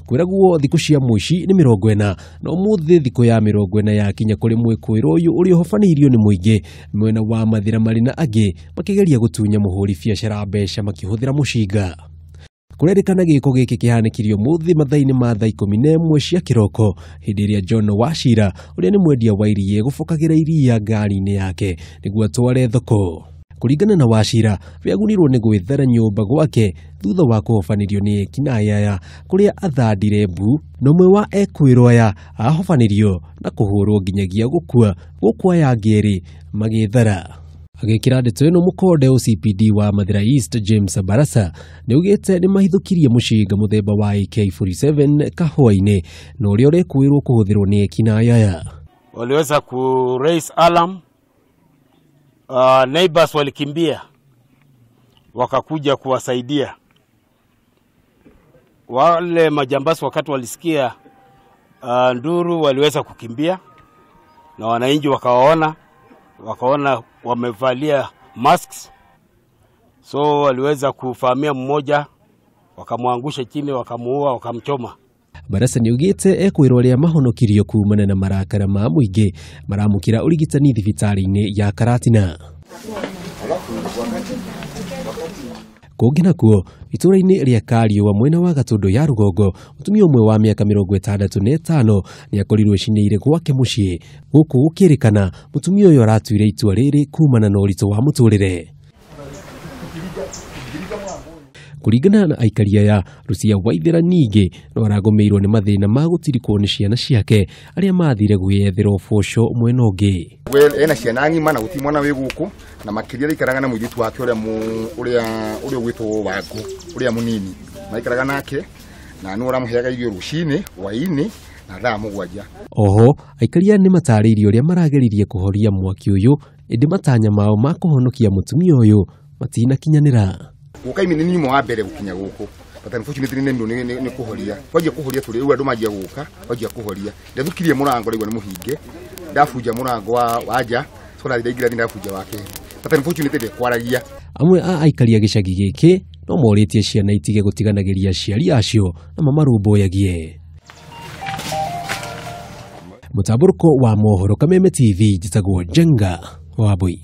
Kwĩragwo thikũ cia mũici nĩ 40 na ũmũthĩ thikũ ya 40 yakinya kũrĩ mwĩkũĩrwo ũyũ ũrĩa ũhobanĩirio nĩ mũingĩ mwena wa Mathĩra marĩ na angĩ makĩgeria gũtunya mũhũri biacara mbeca makĩhũthĩra mũcinga. Kũrerĩkana gĩko gĩkĩ kĩhanĩkirio ũmũthĩ mathaa-inĩ ma thaa 11 cia kĩroko hĩndĩ ĩrĩa John Wachira ũrĩa nĩ mwendia wa iria gũbokagĩra iria ngari-inĩ yake nĩguo atware thoko. Kũringana na Wachira, we agunirwo nĩ gwĩthara nyũmba gwake thutha wa kũhobanĩrio nĩ ekinaĩ aya kũrĩa athandire mbu na ũmwe wa ekwĩrwo aya ahobanĩrio na kũhũrwo nginyagia gũkua gũkũ aya angĩ erĩ magĩthara. Agĩkĩra ndeto ĩno mũkonde OCPD wa Mathira East James Barasa nĩaugĩte nĩmahithũkirie mũcinga mũthemba wa AK47 kahũa-inĩ na ũrĩa ũrekũĩrwo kũhũthĩrwo nĩ ekinaĩ aya. Waliweza ku raise alarm. Neighbors walikimbia wakakuja kuwasaidia wale majambazi. Wakati walisikia nduru waliweza kukimbia na wananchi wakaona wamevalia masks, so waliweza kufahamia mmoja, wakamwangusha chini, wakamuua, wakamchoma. Barasa nĩaugĩte ekwĩrwo arĩa mahonokirio kumana na marakara ma mũingĩ maramũkĩra ũrigitani thibitarĩ-inĩ ya Karatina. Kũngĩ nakuo itũũra-inĩ rĩa Kariũa mwena wa Gatũndũ ya rũgongo mũtumia ũmwe wa mĩaka 65 nĩakorirwo ecinĩire gwake mũciĩ gũkũ gũkĩrĩkana mũtumia ũyũ aratuire itua rĩrĩ kumana na ũritũ wa mũtũrĩre. Kũringana na aikari aya, Lucia Waithera ningĩ no aragũmĩirwo nĩ mathĩna ma gũtirikwo nĩ ciana ciake arĩa mathire gwĩyethera ũboco mwena ũngĩ. Ena ciana ng'ima na gũtirĩ mwana wĩ gũkũ na makĩria araikaraga na mũirĩtu wake ũrĩa ũrĩa ũgwĩtwo Wangũ ũrĩa mũnini maikaraga nake na nĩwe ũramũheaga irio rũcinĩ, hwaĩ-inĩ na thaa 7. Oho aikari aya nĩmatarĩirie ũrĩa marageririe kũhoria mwaki ũyũ ĩndĩ matanya mao ma kũhonokia mũtumia ũyũ matinakinyanĩra. Gũka imi nĩ nyuma wa mbere gũkinya gũkũ, but unfortunately nĩ nĩ kũhoria twanjia kũhoria tũrĩ rĩu andũ manjia gũka twanjia kũhoria ndathukirie mũrango rĩu nĩ mũhinge ndabunja mũrango wa nja so ndathi ndaingĩra thĩ ndabunja wa kerĩ, but unfortunately ndekwaragia. Amwe a aikari a gĩcagi gĩkĩ no morĩtie ciana itige gũtiganagĩria aciari acio na mamarũmbũyagie. Mũtambũrũko wa mohoro Kameme TV, njĩtagwo Njenga Wambui.